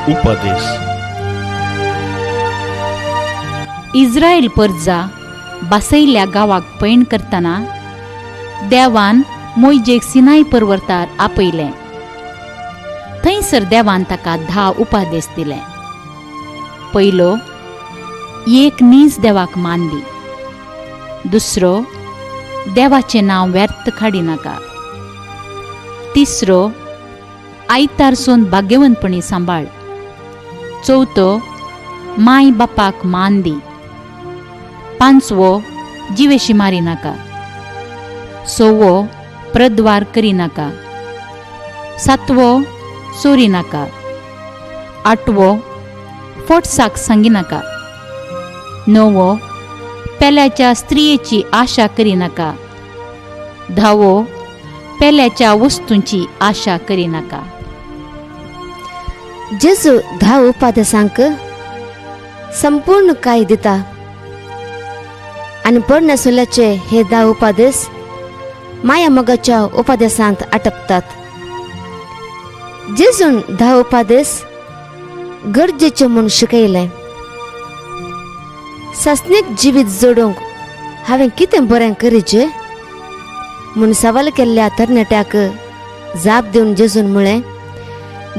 उपदेश. इस्रायल परजा बासयल्ल्या गांवाक पैण करतना देवान मोयजेक सिनाय पर्वतार आपयलें. थंयसर देवान ताका 10 उपादेश दिले. पयलो, एक नीज देवाक मान दी. दुसरो, देवाचें नांव व्यर्थ काडिनाका. तिसरो, आयतारसून भाग्यवंतपणी सांबाळ. चवथो, माय बापाक मान दी. पांचवो, जिवेशी मारिनाका. सवो, प्रद्वार करिनाका. सातवो, चोरी नाका. आठवो, फोटसाक सांगिनाका. णवो, पेल्याच्या स्त्रियेची आशा करिनाका. धावो, पेल्याच्या वस्तूंची आशा करिनाका. जेजू 10 उपादेसांक संपूर्ण काय दिता आनी पोरण्या सोल्याचे हे 10 उपादेस माया मोगाच्या उपादेसांत आटपतात. जेजून 10 उपादेस गरजेचे म्हूण शिकयले. सासणीक जिवीत जोडूंक हांवें कितें बरें करीचें म्हूण सवाल केल्ल्या तरणाट्याक जाप दिवन जेजून म्हळें,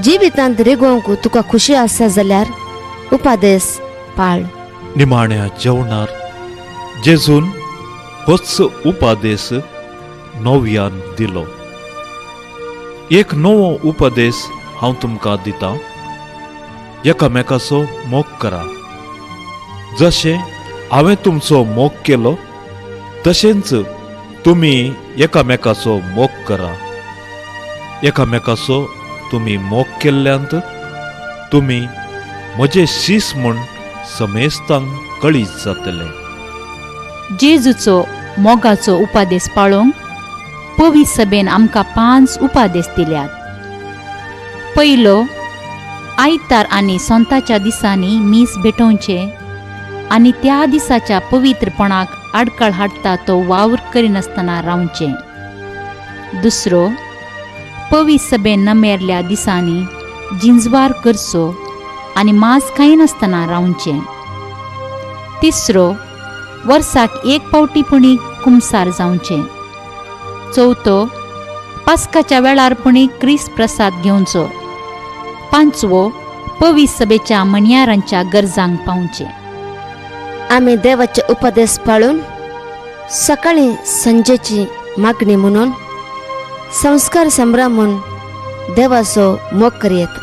जिवितांत रिगोवंक तुका खुशी आसा जाल्यार उपादेस पाळ. निमाण्या जेवणार जेजून होच उपादेस नव्यान दिलो. एक नवो उपदेश हांव तुमकां दितां, एकामेकाचो मोग करा. जशें हांवें तुमचो मोग केलो तशेंच तुमी एकामेकाचो मोग करा. एकामेकाचो तुमी मोग केल्ल्यांत तुमी म्हजे शीस म्हूण समेस्तांक कळीत जातलें. जेजूचो मोगाचो उपादेस पाळोवंक पवी सभेन आमकां 5 उपादेस दिल्यात. पयलो, आयतार आनी सोंताच्या दिसांनी मीस भेटोवचें आनी त्या दिसाच्या पवित्रपणाक आडखळ हाडटा तो वावर करिनासतना रावचें. दुसरो, पवी सभेन नमेरल्या दिसांनी जिंजवार करचो आनी मांस खायनासतना रावचें. तिसरो, वर्साक एक पावटी पुणी कुमसार जावचें. चवथो, पास्काच्या वेळार पुणी क्रिस प्रसाद घेवचो. पांचवो, पवी सभेच्या मणयारांच्या गरजांक पावचें. आमी देवाचे उपदेश पाळून सकाळी संजेची मागणी म्हणून संस्कार संभ्रम म्हूण देवाचो मोग करयेत.